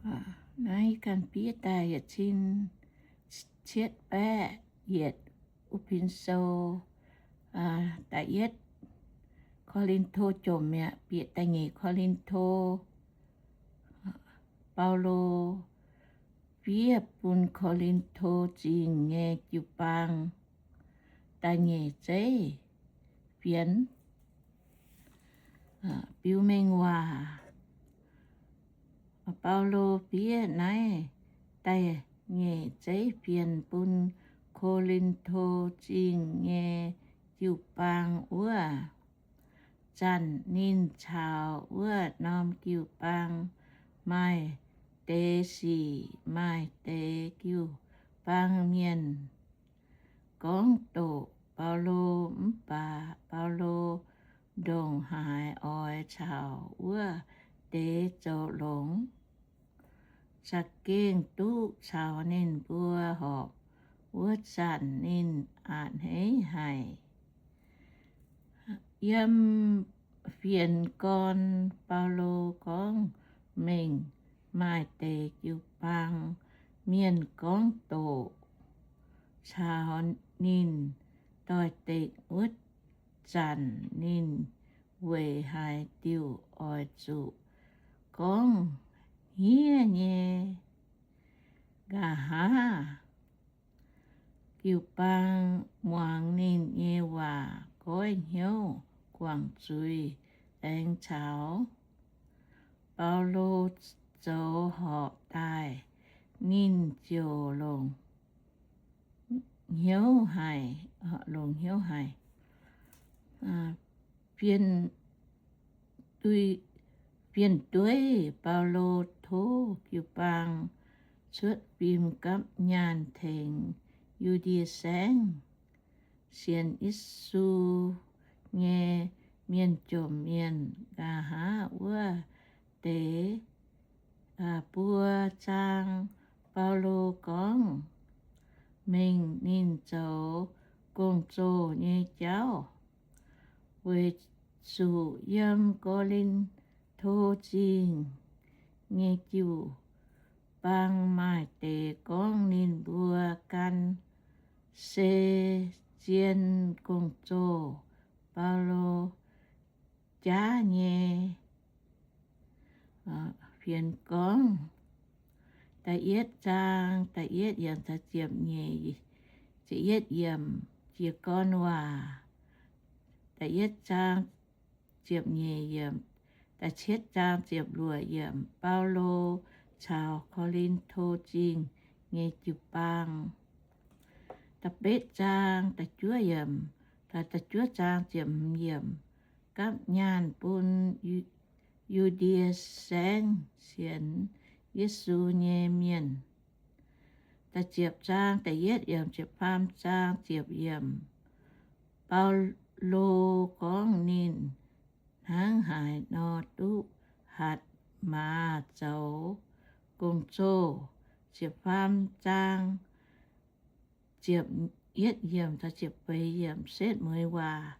Naaiv ganh fiev daaih yietc cin cietv baeqv yietc, Upin Sou, da'yietv Ko^lin^to jomc mi'aqv, bieqc da'nyeic Ko^lin^to. Baulo fiev bun Ko^lin^to Zingh nyei jiu-baang. Da'nyeic zeiv fienx. Biux mengh waac. Baulo fiev naaiv da'nyeic zeiv fienx bun Ko^lin^to Zingh nyei jiu-baang wuov. Zanc ninh caux wuov norm jiu-baang maaih deix sic, maaih deix jiu-baang mienh gorngv doqc Baulo, mv baac Baulo ndongc haaix oix caux wuov deix zoux longx. Za'gengh duqv caux ninh mbuo horpc wuov zanc ninh a'hneiv haic. Yiem fienx gorn Baulo gorngv mengh maaih deix jiu-baang mienh gorngv doqc caux ninh doix-dekc wuov zanc, ninh weic haaix diuc oix zuqc gorngv hniev nyei nqa'haav? Jiu-baang muangx ninh nyei waac goiv hnyouv guangc zuiz aengx caux Baulo zoux horpc daaih, ninh ziouc longc hnyouv haic, longc hnyouv haic. Fien-dueiv Baulo tov jiu-baang cuotv fim gapv nyaanh tengx Yu^ndie Saengv sienx Yesu nyei mienh jomc mienh nqa'haav wuov deix buo zaang. Baulo gorngv mengh ninh zoux gong-zoh nyei jauv, weic zuqc yiem Ko^lin^to Zingh nyei jiu-baang maaih deix gorngv ninh mbuo gan se zien gong-zoh. Baulo jaav nyei fienx gorngv, da'yietv zaang da'yietv yiemc caux ziepc nyeic, ziepc yietv yiemc, jiez gorn waac, da'yietv zaang ziepc nyeic yiemc, da'cietv zaang ziepc luoqc yiemc. Baulo caux Ko^lin^to Zingh nyei jiu-baang. Da'betv zaang da'juov yiemc, da'juov zaang ziepc hmz yiemc. Gapv nyaanh bun Yu^ndie Saengv sienx Yesu nyei mienh. Da'ziepc zaang da'yietv yiemc, ziepc faam zaang ziepc yiemc. Baulo gorngv ninh hnangv haaix nor duqv hatc maaz zoux gong-zoh. Ziepc faam zaang ziepc yietv yiemc caux ziepc feix yiemc, setv mueiz waac.